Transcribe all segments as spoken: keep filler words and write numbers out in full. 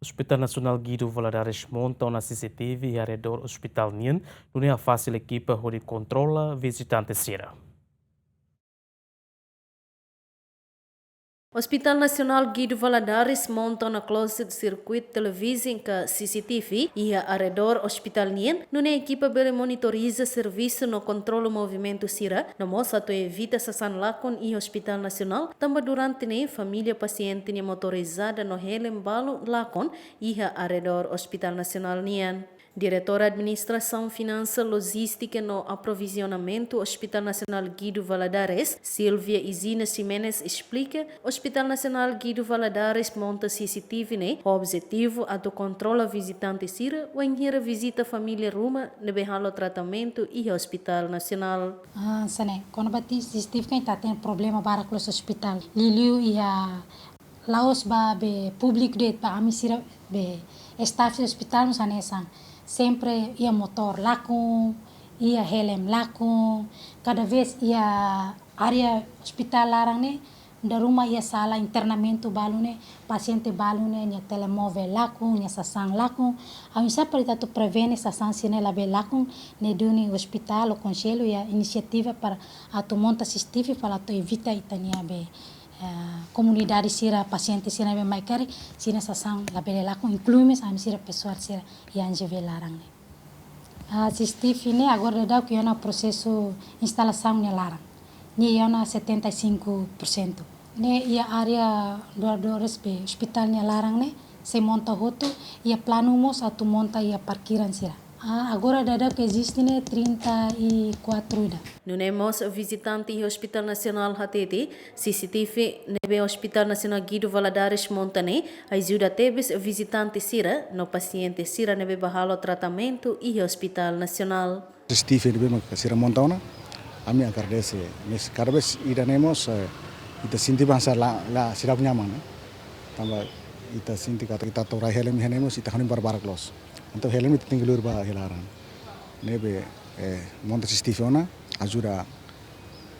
Hospital Nasionál Guido Valadares monta ona C C T V iha arredór ospitál nian, nune'e hafasil ekipa hodi kontrola vizitante sira. Hospital Nasionál Guido Valadares monta ona closed circuit television ka C C T V iha arredór ospitál nian, nune'e ekipa bele monitoriza servisu no kontrola movimentu sira, no mós atu evita sasán lakon iha Hospital Nasionál, tanba durante ne'e família pasiente nia motorizada no helen balun lakon iha arredór Hospital Nasionál nian. Diretora Administrasaun, Finansa, Lojístika no Aprovizionamentu Hospital Nasionál Guido Valadares, Silvia Izina Ximenes, esplika, Hospital Nasionál Guido Valadares monta C C T V ne'e ho objetivu atu kontrola vizitante sira wainhira vizita família ruma ne'ebé halo tratamentu iha Hospital Nasionál. Ah, hanesan ne'e, kona-ba C C T V kan ita hatene problema barak loos ospitál. Liuliu iha la'ós ba be públiku de'it, ba ami sira be staff ospitál mós hanesan. Sempre iha motór lakon, iha helen lakon, kada vez iha área ospitál laran ne'e, dala ruma iha sala internamentu balu ne'e, pasiente balu ne'e, nia telemovel lakon, nia sasán lakon. Ami sa para ita atu prevene sasán sira-ne'e labele lakon, ne'e duni ospitál ho konsellu iha inisiativa para atu monta C C T V para atu evita ita-nia be, eh, komunidade sira, pasiente sira ne'ebé mai karik, sira-nia sasán labele lakon, inklui mós ami sira pesoál sira iha N G V laran ne'e. Ah, C C T V ne'e agora daudaun iha ona prosesu instalasaun nia laran. Nia iha ona setenta e cinco por cento. Ne'e iha área doadores be ospitál nia laran ne'e sei monta hotu, iha planu mós atu monta iha parkiran sira. Ah, agora daudaun eziste ne'e trinta e quatro ida. Nune'e mós vizitante iha Hospital Nasionál hatete, C C T V ne'ebé Hospital Nasionál Guido Valadares monta ne'e ajuda tebes vizitante sira no pasiente sira ne'ebé bá halo tratamentu iha Hospital Nasionál. C C T V ne'ebé mak sira monta ona, ami agradese. Mas kada vez ida-ne'e mós, eh, ita sente bá hanesan la, la seidauk nyaman, eh. Tanba ita sente katak ita atu rai helen iha ne'e mós, ita hanoin barbarak loos. Entaun helen ita tenke lori bá iha laran. Ne'ebé, eh, monta C C T V ona, ajuda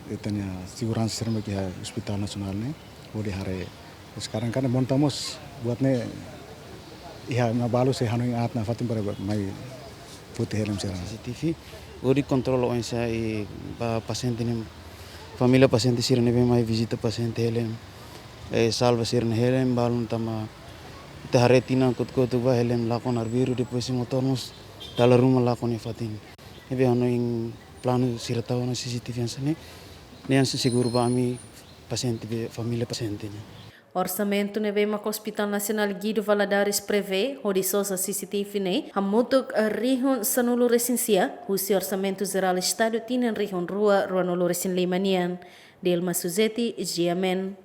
ita-nia seguransa sira mak iha Hospital Nasionál ne'e, hodi haree. Sekarang kan monta mós buat ne'e iha ema balu sei hanoin aat nafatin para mai foti helen sira. C C T V, hodi kontrola oinsá i ba pasiente ne'e, família pasiente sira ne'ebé mai vizita pasiente helen, eh, salva sira-nia helen balun tanba ita haree tinan kotuk-kotuk bá helen lakon arbiru, depois motór mós dala ruma lakon iha fatin. Ne'ebé hanoin planu sira tau ona C C T V hanesan ne'e, ne'e hanesan seguru ba ami pasiente be família pasiente ne'e. Orsamentu ne'ebé mak Hospital Nasionál Guido Valadares prevee hodi sosa C C T V ne'e hamutuk rihun sanulu-resin-sia, husi Orsamentu Jerál Estadu tinan rihun rua ruanulu-resin-lima nian. Dilma Suzeti, G M N.